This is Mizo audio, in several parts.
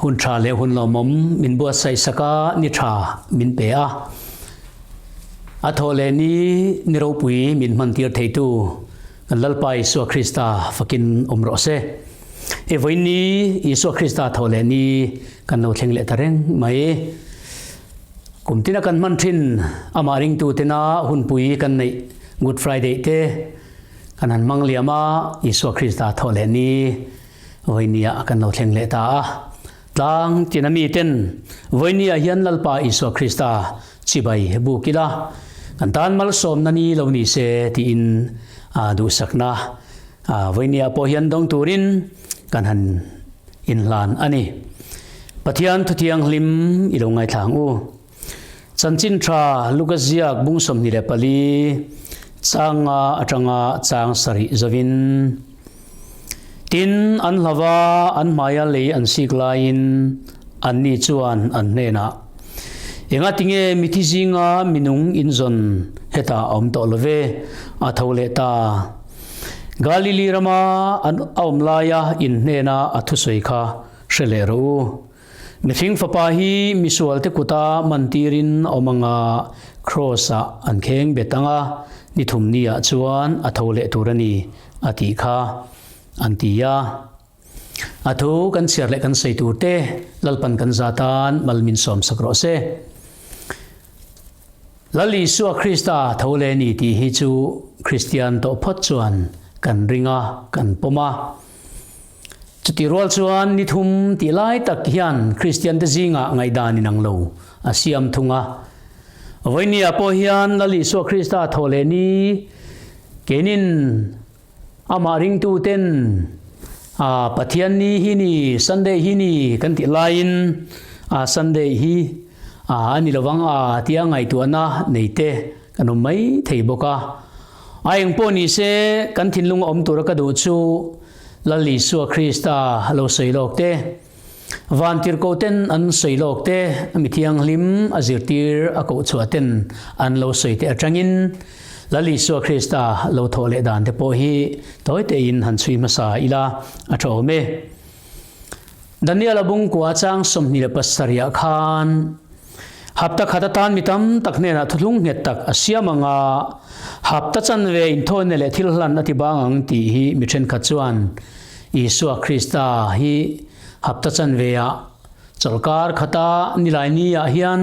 Hun tha leh hun lawmawm min buatsaih sak a, ni tha min pe a. A thawh leh ni ni ropui min hmantir theitu kan Lalpa Isua Krista fakin awm rawh se. E vawiin ni Isua Krista thawh leh ni kan lo thleng leh ta reng mai. Kum tina kan hman thin amah ringtu tena hunpui kan neih Good Friday te kan han hmang liam a, Isua Krista thawh leh ni Vawinia kan lo thleng leh ta a. Tlang tina miten Vawinia hian Lalpa Isua Krista chibai buk ila, kan tan malsawmna ni lo ni se tiin duhsakna Vawinia pawh hian dawng turin kan han inhlan a ni. Pathian thuthianghlim i lo ngaithla ang u. Chanchin tha Luka ziak bung 24 chang nga atanga chang sarih zavin. Tin, an hlava an hmaia lei an sik laiin anni chuan an hnenah, Enga tinge mithi zinga minung inzawn hetah a awm tawh lo ve? A tho leh ta. Galili rama an a awm laia in hnena a thusawi kha hre leh rawh u. Mihring fapa hi misualte kuta mantirin a awm anga Kraws-ah an kheng bet anga ni thum niah chuan a tho leh tur a ni, a tih kha an ti a. A thu kan chhiar leh kan sawi tur te Lalpan kan za tan mal min sawm sak rawh se. Lal Isua Krista tho leh ni tih hi chu Kristian tawh phawt chuan kan ring a, kan pawm a. Chutih rual chuan ni thum tih lai tak hian Kristiante zingah ngaihdan inang lo a siam thung a. Vawinia pawh hian Lal Isua Krista thawh leh ni keinin amah ringtuten a Pathian ni hi ni, Sunday hi ni kan tih laiin a Sunday hi a ni lovang a tia ngaihtuahna neite kan awm mai thei bawk a. A eng pawh ni se kan thinlung a awm tura ka duh chu Lal Isua Krista lo sawi lawk te, Vantirhkoh ten an sawi lawk te, mi thianghlim a zirtir a koh chhuah ten an lo sawi te atangin Lal Isua Krista lo thawh leh dan te pawh hi tawi tein han chhui hmasa ila a tha awm e. Daniel-a bungkua chang 27 ah khan hapta khat atan mi tam tak hnenah thuthlung nghet tak a siam ang a, hapta chanve inthawina leh thil hlan a ti bang ang tih hi mi thenkhat chuan Isua Krista hi hapta chanve ah chawlhkar khata nilai ni ah hian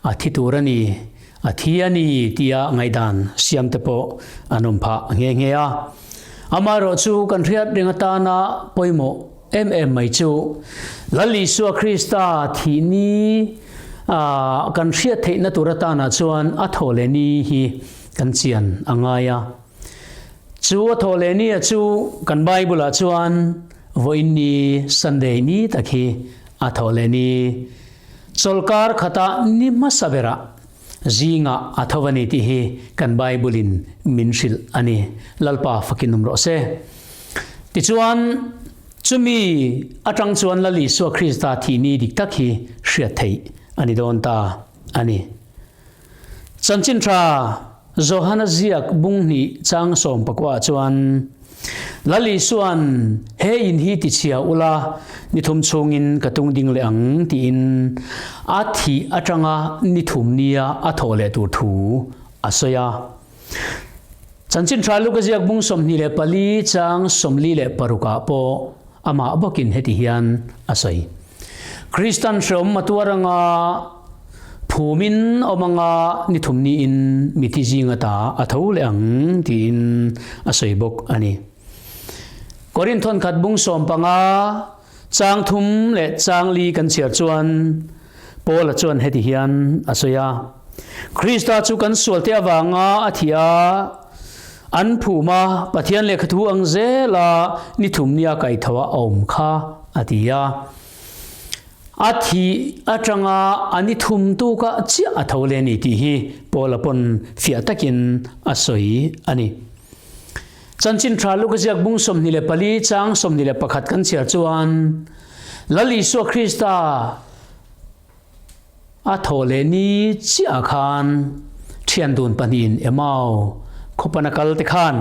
a thi tur a ni, a thi a ni tia ngaihdan siam te pawh an awm phah nghe nghe a. Amaherawhchu kan hriat reng atana pawimawh em em mai chu Lal Isua Krista thih ni kan hriat theihna tur atanah chuan a thaw leh ni hi kan chian a ngai a. Chu a thaw leh ni a chu kan Bible-ah chuan vawiin ni Sunday ni tak hi a thaw leh ni. Chawlhkar khata ni hmasa berah zingah a tho a ni tih hi kan Bible-in min hrilh a ni. Lalpa fakin awm rawh se. Tichuan, chumi atang chuan Lal Isua Krista thih ni dik tak hi hriat theih a ni dawn ta a ni. Chanchin tha Johana ziak bung hnih chang sawmpakua chuan, Lal Isua'n he in hi tichhia ula, ni thum chhungin ka tung ding leh ang tiin a thih atanga ni thum nia a thawh leh tur thu a sawi a. Chanchin tha Luka ziak bung 24 chang 46 ah pawh amah bawkin heti hian a sawi. Kristan hreawm a tuar anga phumin awm anga ni thum niin mithi zinga ta a tho leh ang tiin a sawi bawk a ni. Korinth thawnkhat bung 15 chang thum leh chang li kan chhiar chuan Paula chuan heti hian a sawi a, Krista chu kan sualte avanga a thi a, an phum a, Pathian lehkhathu ang zela ni thum nia kaitho a awm kha, a ti a. A thih atanga a ni thum tukah chiah a tho leh a ni tih hi Paula pawn fiah takin a sawi a ni. Chanchin tha Luka ziak bung 24 chang 21 kan chhiar chuan, Lal Isua Krista a thawh leh ni chiah khan thian dun pahnihin Emau khawpana kal te khan.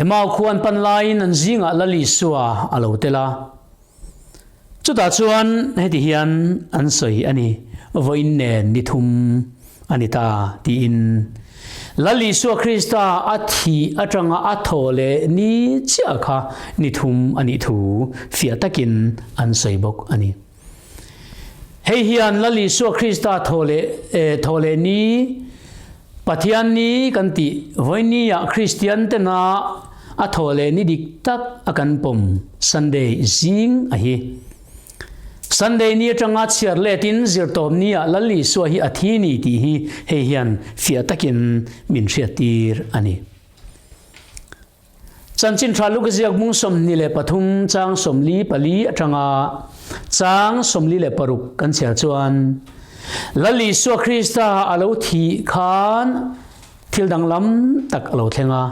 Emau khua an pan laiin an zingah Lal Isua a lo tel a. Chutah chuan heti hian an sawi a ni, Vawiin nen ni thum a ni ta, tiin. Lal Isua Krista a thih atanga a thaw leh ni chiah kha ni thum a nih thu fiah takin an sawi bawk a ni. Hei hian Lal Isua Krista thaw leh thaw leh ni Pathian ni kan tih vawinia Kristian tena a thaw leh ni dik tak a kan pawm Sunday zing a hi. Sunday ni atanga chhiar letin zirtawp nia Lal Isua hi a thi ni tih hi hei hian fiah takin min hriattir a ni. Chanchin tha luk ziak bung 23 chang 44 atanga chang 46 kan chhiar chuan Lal Isua Krista a lo thih khan thil danglam tak a lo thleng a.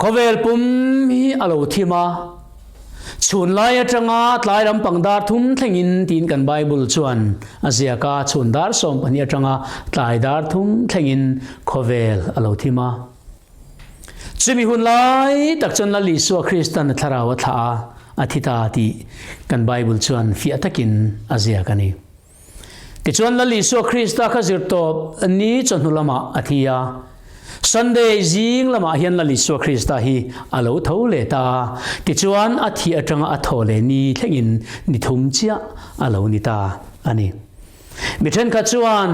Khawvel pum hi a lo thim a. Chhun lai atanga tlai lampang dar thum thlengin tiin kan Bible chuan a ziak a, chhun dar 12 atanga tlai dar thum thlengin khawvel a lo thim a. Chumi hun lai tak chuan Lal Isua Kristan a thlarau a thlah a, a thi ta tih kan Bible chuan fiah takin a ziak a ni. Tichuan Lal Isua Krista kha zirtawp ni chawhnu lamah a thi a, Sunday zing lamah hian Lal Isua Krista hi a lo tho leh ta a, tichuan a thih atanga a thaw leh ni thlengin ni thum chiah a lo ni ta a ni. Mi thenkhat chuan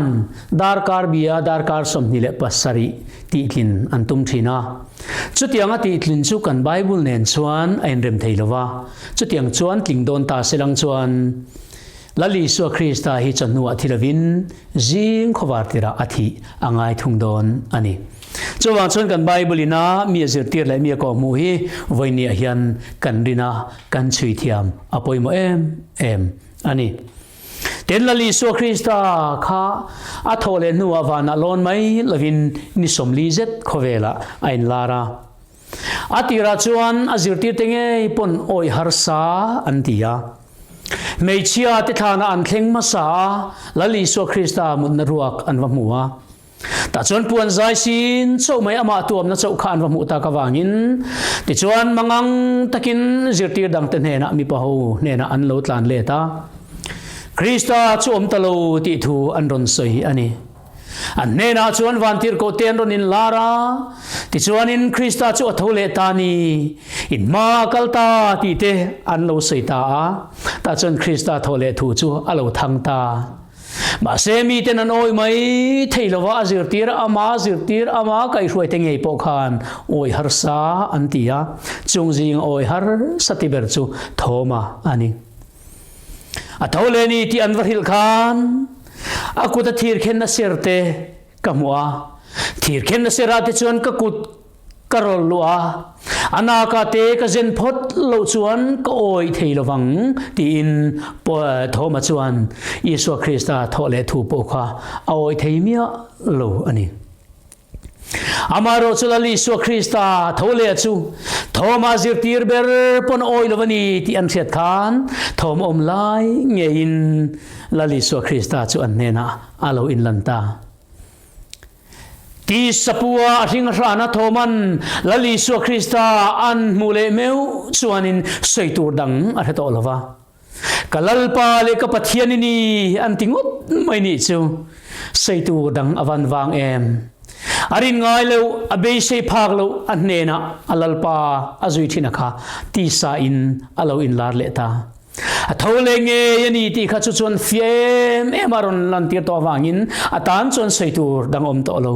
darkar bia darkar 27 tihtlin an tum thin a. Chutianga tihtlin chu kan Bible nen chuan a inrem thei lo va. Chutiang chuan tling dawn ta se lang chuan Lal Isua Krista hi chawhnuah thi lovin zing khawvar tirah a thih a ngai thung dawn a ni. Chuvang chuan kan Bible ina mi a zirtir leh mi a kawhhmuh hi vawinia hian kan rin a, kan chhui thiam a pawimawh em em a ni. Tin, Lal Isua Krista kha a thawh leh hnuah vanah lawn mai lovin ni 40 zet khawvelah a inlar a. A tirah chuan a zirtirte ngei pawn awih harsa an ti a. Hmeichhia te thlanah an thleng hmasa a, Lal Isua Krista mutna ruak an va hmu a. Tah chuan puan zai sin chauh mai amah tuamna chauh kha an va hmuh tak avangin tichuan mangang takin zirtir dangte hnenah mipa ho hnenah an lo tlan let a. Krista chu awm ta lo tih thu an rawn sawi a ni. An hnenah chuan vantirhkoh te an rawn inlar a, tichuanin Krista chu a tho leh ta ni, in hma a kal ta tih te an lo sawi ta a. Tah chuan Krista tho leh thu chu a lo thang ta. Mahse, miten an awih mai thei lova a zirtir ama zirtir ama kaihhruaite ngei pawh khan awih harsa an ti a, chung zing awih harsa ti ber chu Thawma a ni. A tho leh ni tih an va hrilh khan a kut a thir khen a ser te ka hmuh a, thir khen a ser ah te chuan ka kut Ka rawl luh a, a naka te ka zen phawt loh chuan ka awih thei lo vang, tiin Thoma chuan Isua Krista thawh leh thu pawh kha a awih thei miah lo a ni. Amaherawh chu Lal Isua Krista tho leh chu Thoma zirtir ber pawn awih lo a ni tih an hriat khan Thoma awm lai ngeiin Lal Isua Krista chu an hnenah a lo inlan ta. Ti sapua a hring a hrana thawman Lal Isua Krista an hmuh leh meuh chuanin sawi tur dang a hre tawh lo va. Ka Lalpa leh ka Pathian i ni an ti ngawt mai nih chu. Sawi tur dang a van vang em. A rin ngai loh, a beisei phak loh a hnenah a Lalpa a zui thin a kha tisa in a lo inlar leh ta. A tho leh ngei a ni tih kha chu chuan fiah em em a rawn lantir tawh avangin a tan chuan sawi tur dang awm tawh lo.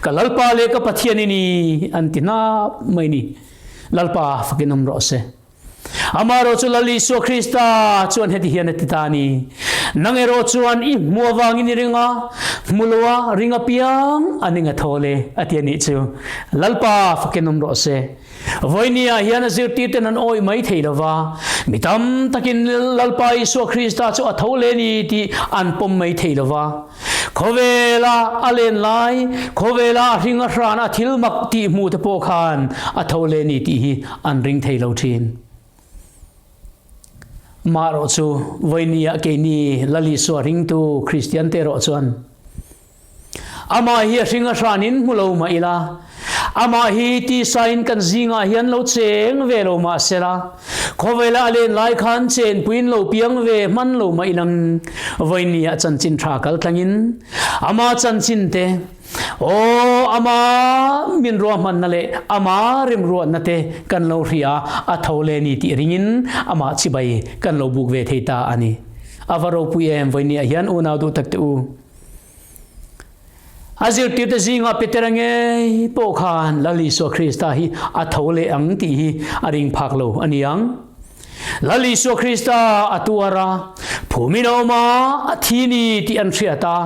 Ka Lalpa leh ka Pathian i ni an ti hnap mai ni. Lalpa fakin awm rawh se. Amaherawh chu Lal Isua Krista chuan heti hian a ti ta a ni, Nang erawh chuan i hmu avangin i ring a, hmu lo a ring apiang a ning a tho le a ti a nih chu. Lalpa fakin awm rawh se. Vawinia hian a zirtirten an awih mai thei lo va, mi tam takin Lalpa Isua Krista chu a tho leh ni tih an pawm mai thei lo va. Khawvela a len lai, khawvela a hring a hran a thil mak tih hmuh te pawh khan a tho leh ni tih hi an ring thei lo thin. Mah erawh chu vawinia keini Lal Isua ringtu Kristiante erawh chuan, Amah hi a hring a hranin hmu lo mah ila, Amah hi tisain kan zingah hian lo cheng ve lo mah sela, khawvela a len lai khan chenpuiin lo piang ve hman lo mah ilang vawinia chanchin tha kal tlangin ama chanchin te, aw ama min ruahmanna leh ama remruatna te kan lo hria a tho le ni tih ringin amah chibai kan lo buk ve thei ta a ni. A va ropui em vawinia hian unau duh tak te u. A zirtirte zingah Petera ngei pawh khan Lal Isua Krista hi a tho leh ang tih hi a ring phak lo a ni ang. Lal Isua Krista a tuar a, phumin a awm a, a thi ni tih an hriat a.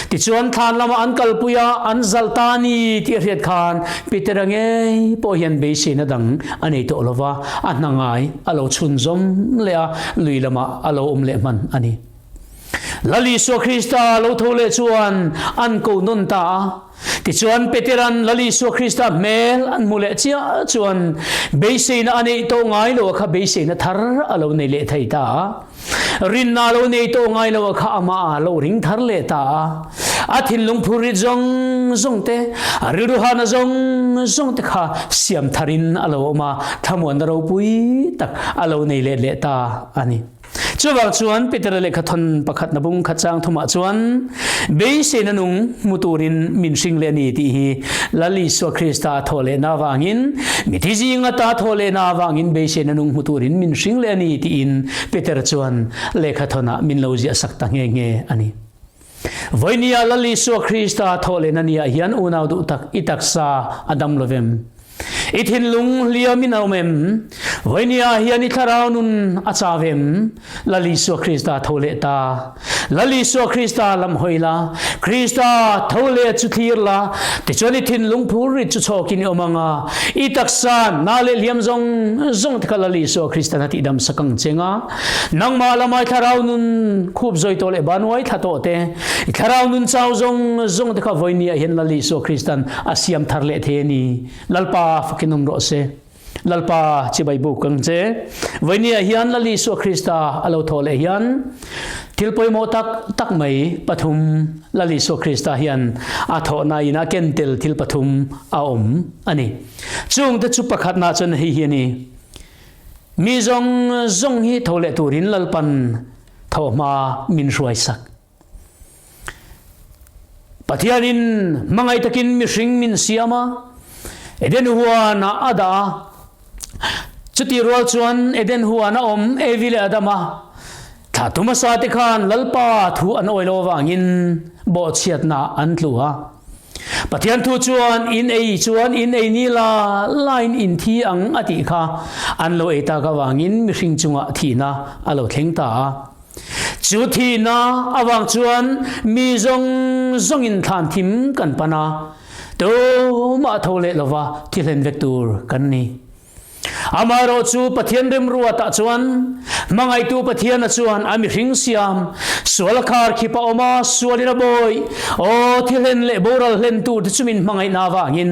Tichuan thlan lamah an kalpui a, an zalh ta a ni tih a hriat khan Petera ngei pawh hian beiseina dang a nei tawh lo va, a hna ngai a lo chhunzawm leh a, lui lamah a lo awm leh hman a ni. Lal Isua Krista lo tho leh chuan an ko nawn ta a. Tichuan Petera'n Lal Isua Krista hmel an hmu leh chiah chuan beiseina a neih tawh ngai lo a kha beiseina thar a lo nei leh thei ta a. Rinna a lo nei tawh ngai lo a kha amah a lo ring thar leh ta a. A thinlung phurrit zawng zawng te, a rilru hahna zawng zawng te kha siam tharin a lo awm a, thlamuanna ropui tak a lo nei let leh ta a ni. Chuvang chuan Petera lehkha thawn pakhatna bung khat chang thumah chuan beiseina nung hmu turin min hring leh a ni tih hi Lal Isua Krista a thawh lehna avangin, mithi zinga ta thawh lehna avangin beiseina nung hmu turin min hring leh a ni tiin Petera chuan lehkha thawnah min lo ziah sak ta nghe nghe a ni. Vawinia Lal Isua Krista thawh lehna niah hian unau duh tak i taksa a dam lovem? I thinlung hliam in a awm em? Vawinia hian i thlarau nun a chau em? Lal Isua Krista tho leh ta. Lal Isua Krista lam hawi la, Krista tho leh chu thlir la, tichuan i thinlung phurrit chu chhawkin i awm ang a, i taksa na leh hliam zawng zawng te kha Lal Isua Kristan a tihdam sak ang che nga. Nangmah lamah i thlarau nun khup zawi tawh leh banuai thla tawh te, i thlarau nun chau zawng zawng te kha vawinia hian Lal Isua Kristan a siam thar leh thei a ni. Lalpa fakin awm rawh se. Lalpa chibai buk ang che. Vawinia hian Lal Isua Krista a lo thawh leh hian thil pawimawh tak tak mai pathum Lal Isua Krista hian a thawhna in a ken tel thil pathum a awm a ni. Chungte chu pakhatna chuan hei hi a ni. Mi zawng zawng hi tho leh turin Lalpan thawhhma min hruaisak. Pathianin hmangaih takin mihring min siam a, Eden huanah a dah a. Chutih rual chuan Eden huana awm Evi leh Adama thla tu hmasa te khan Lalpa thu an awih loh avangin bawhchhiatna an tlu a. Pathian thu chuan in ei chuan in ei ni la lain in thi ang a tih kha an lo ei tak avangin mihring chungah thihna a lo thleng ta a. Chu thihna avang chuan mi zawng zawngin thlan thim kan pan a, tumah tho leh lova thi hlen vek tur kan ni. Amaherawh chu Pathian remruatah chuan hmangaihtu Pathiana chuan a mihring siam sual a khar khip a awm a, sualin a bawi aw thi hlen leh boral hlen tur te chu min hmangaihna avangin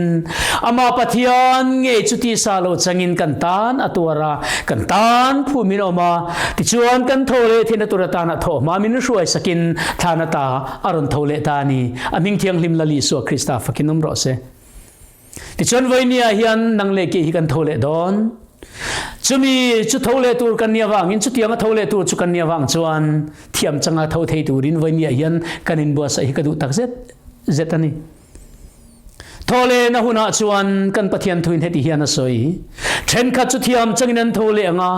amah Pathian ngei chu tisa lo changin kan tan a tuar a, kan tan phumin a awm a, tichuan kan tho leh theihna tur atana thawh hma min hruai sakin thlan ata a rawn tho leh ta a ni. A hming thianghlim Lal Isua Krista fakin awm rawh se. Tichuan vawinia hian nang leh kei hi kan tho leh dawn. Chumi chu tho leh tur kan nih avangin chutianga tho leh tur chu kan nih avang chuan thiam changa tho thei turin vawinia hian kan inbuatsaih hi ka duh tak zet zet a ni. Tho lehna hunah chuan kan Pathian thuin heti hian a sawi. Thenkhat chu thiam changin an tho leh ang a,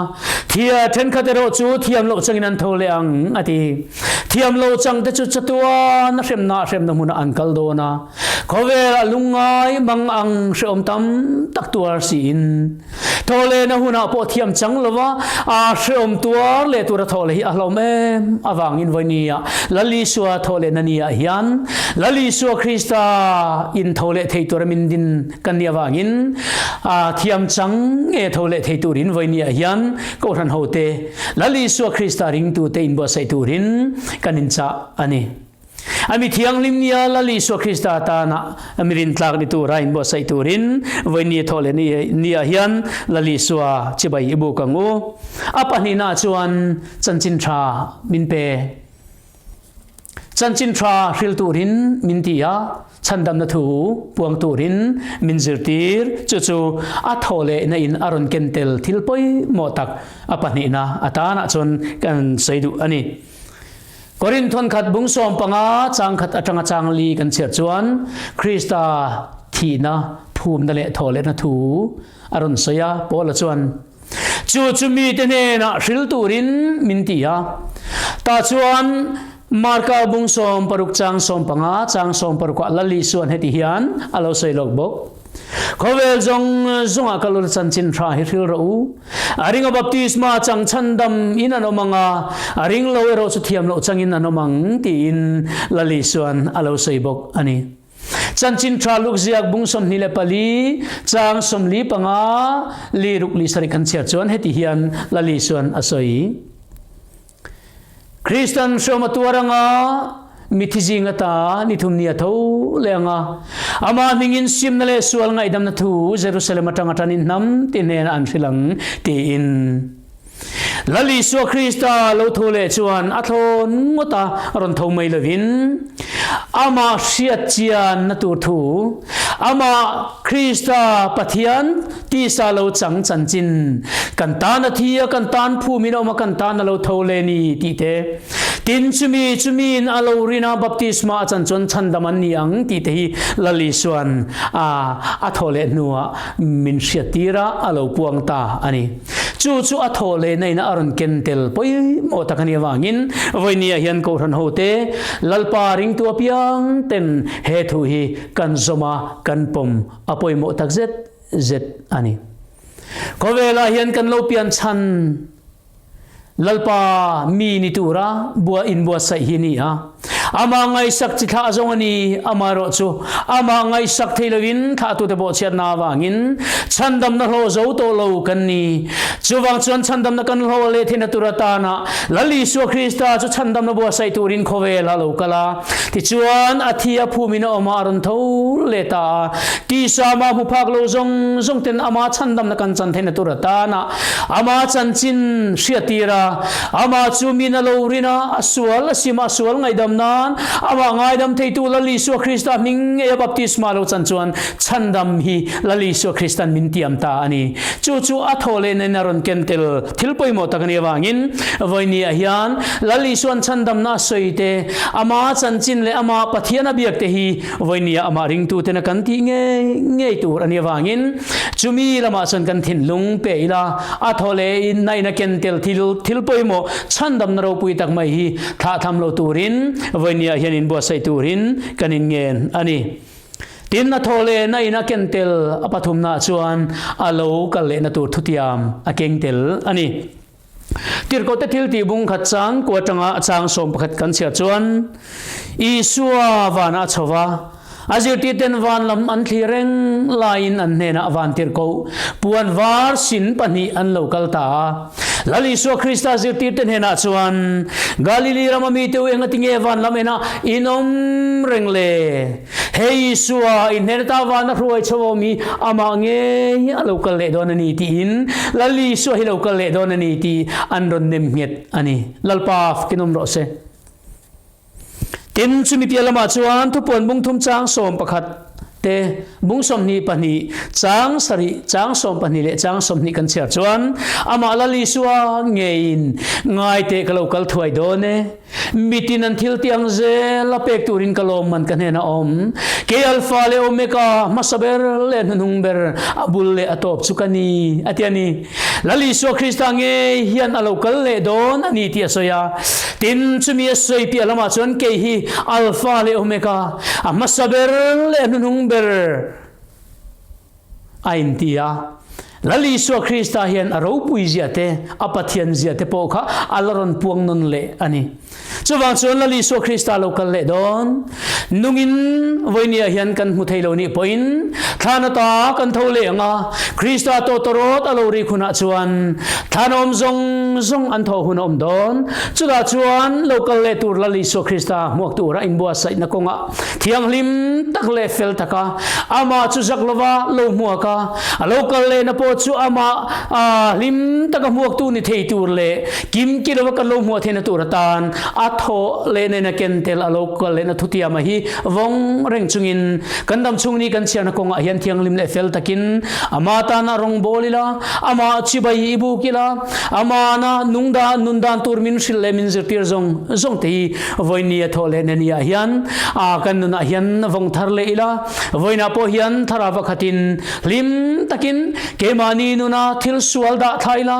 thia thenkhat erawh chu thiam loh changin an tho leh ang a ti. Thiam lo changte chu chatuan a hremna hremna hmunah an kal dawn a, Khawvel a lungngai mang ang hrehawm tam tak tuar siin thawhlehna hunah pawh thiam chang lova a hrehawm tuar leh tura thawhleh hi a hlawm em avangin vawinia Lal Isua thawhlehna niah hian Lal Isua Krista in tholeh thei tura min din kan nih avangin a thiam chang nge tholeh thei turin vawinia hian Kohhran hote Lal Isua Krista ringtute inbuatsaih turin kan inchah a ni. A mi thianghlim nia Lal Isua Krista tana mi rintlak ni tura inbuatsaih turin vawiin thawh leh niah hian Lal Isua chibai i buk ang u. A pahnihnaah chuan chanchin tha min pe. Chanchin tha hril turin min ti a. Chhandamna thu puang turin min zirtir. Chu chu a thawhlehna in a rawn ken tel thil pawimawh tak a pahnihna atanah chuan kan sawi duh a ni. Korinth thawnkhat bung 15 chang khat atanga chang li kan chhiar chuan Krista thihna, phumna leh thawhlehna thu a rawn sawi a. Paula chuan, Chu chu mite hnenah hril turin min ti a. Tah chuan Marka bung 16 chang 15 chang 16 ah Lal Isuan heti hian a lo sawi lawk bawk. Khawvel zawng zawngah ka lul chanchin tha hi hril rawh u. A ringa baptisma chang chhandam in an awm ang a, a ring lo erawh chu thiam loh changin an awm ang tiin Lal Isuan a lo sawi bawk a ni. Chanchin tha Luke ziak bung 24 chang 45 li ruk li sarih kan chhiar chuan heti hian Lal Isuan a sawi. Kristan hrawm a tuar anga, mithi zing ata ni thum ni a tho leh anga, amah hmingin simna leh sual ngaihdamna thu Jerusalem atanga tanin hnam ti hnenah an hrilh ang tiin. Lal Isua Krista lo tho leh chuan a thlawn ngawt a rawn tho mai lovin, amah hriat chianna tur thu, amah Krista Pathian Tisa lo chang chanchin, kan tan a thi a, kan tan phum in a awm a, kan tan a lo tho le ni tih te, tin chumi chumi in a lo rin a, baptisma a chan chuan chhandam an ni ang tih te hi Lal Isuan a a thaw leh hnuah min hriat tir a, a lo puang ta a ni. Chu chu a thaw lehna in a rawn ken tel pawimawh tak a nih avangin vawinia hian Kohhran hote Lalpa ringtu apiang ten he thu hi kan zawm a, kan pawm a pawimawh takzet zet a ni. Khawvelah hian kan lo pian chhan Lalpa mi ni tura bua inbuatsaih hi ni a. Amah ngaihsak chi thlah zawng a ni, amaherawh chu amah ngaihsak thei lovin thlahtute bawhchhiatna avangin chhandamna hlawh zo tawh lo kan ni. Chuvang chuan chhandamna kan hlawh leh theihna tur atana Lal Isua Krista chu chhandamna buatsaih turin khawvel a lo kal a. Tichuan, a thi a phumin a awm a, a rawn tho leh ta a. Tisa amah hmu phak lo zawng zawng ten ama chhandamna kan chan theihna tur atana ama chanchin hriattir a, amah chu min a lo rin a, a sual a sim a, a sual ngaihdam nan amah ngaidam theitu Lal Isua Krista hming ngeia baptisma lo chan chuan chhandam hi Lal Isua Kristan min tiam ta a ni. Chu chu a thaw leh nen a rawn ken tel thil pawimawh tak a nih avangin vawinia hian Lal Isuan chhandamna a sawi te, Ama chanchin leh Amah Pathian a biak te hi vawinia Amah ringtuten a kan tih ngei ngei tur a nih avangin chumi lamah chuan kan thinlung pe ila a thaw leh in a in a ken tel thil thil pawimawh chhandamna ropui tak mai hi thlahthlam lo turin vawinia hian inbuatsaih turin kan inngen a ni. Tin, a thaw leh na in a ken tel a pathumnaah chuan a lo kal lehna tur thutiam a keng tel a ni. Tirhkohte thil tih bung khat chang ku atanga chang 11 kan chhiar chuan, Isua vanah a chho va, a zirtirten van lam an thlir reng laiin an hnenah van tirhkoh puan var sin pahnih an lo kal ta a. Lal Isua Krista zirtirte hnenah chuan, Galili rama mite u engati nge van lam enah in awm reng le? Hei Isua, i hnen ata van a hruai chho awm hi amah ngei a lo kal leh dawn a ni tiin Lal Isua hi lo kal leh dawn a ni tih an rawn nem nghet a ni. Lalpa fakin awm rawh se. Tin, chumi piah lamah chuan thupuan bung thum chang 11 te, bung 22, chang sarih, chang 12 leh chang 20 kan chhiar chuan amah Lal Isua ngeiin ngai teh ka lo kal thuai dawn e. Mitin an thil tiang zel a pek turin ka lawmman ka hnenah awm. Kei Alpha leh Omega, hmasa ber leh hnuhnung ber, a bul leh a tawp chu ka ni, a ti a ni. Lal Isua Krista ngei hian a lo kal leh dawn a ni tih a sawi a. Tin, chumi a sawi piah lamah chuan kei hi Alpha leh Omega, a hmasa ber leh a hnuhnung ber a inti a. Lal Isua Krista hian a ropui zia te, a Pathian zia te pawh kha a la rawn puang nawn leh a ni. Chuvang chuan Lal Isua Krista lo kal leh dawn. Nungin vawinia hian kan hmu thei lo nih pawhin thlan ata kan tho leh ang a, Krista tawtawrawt a lo rik hunah chuan thlan awm zawng zawng an thawh hun a awm dawn. Chutah chuan lo kal leh tur Lal Isua Krista hmuak tura inbuatsaihna kawngah Thianghlim tak leh fel taka amah chu zak lova lo hmuak a, a lo kal lehna pawh chu amah hlim taka hmuaktu ni thei tur leh kimki lova kan lo hmuah theihna tur atan a. thawh leh nena ken tel a lo kal lehna thutiama hi vawng reng chungin kan dam chhung ni kan chhiarna kawngah hian thianghlim leh fel takin ama tana rawngbawl ila, amah chibai i buk ila, amana nungdan nundan tur min hrilh leh min zirtir zawng zawng te hi vawiin a thawh leh na ni ah hian a kan nunah hian vawng thar leh ila, vawiinah pawh hian thlarau pakhatin hlim takin keimahni nuna thil sual dah thla ila,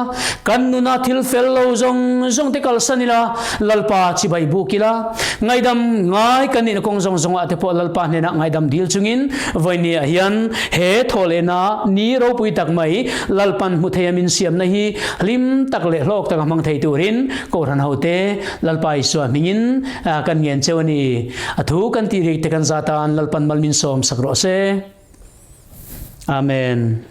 Kan nuna thil fel lo zawng zawng te kalsan ila, Lalpa chibai buk ila, ngaidam ngai kan nihna kawng zawng zawngah te pawh Lalpa hnenah ngaidam dil chungin vawinia hian he thawhlehna ni ropui tak mai Lalpan hmu theia min siamna hi hlim tak leh hlawk taka hmang thei turin Kohhran hote Lalpa Isua hmingin kan ngen cheu a ni. A thu kan tih rik te kan zatan Lalpan mal min sawm sak rawh se. Amen.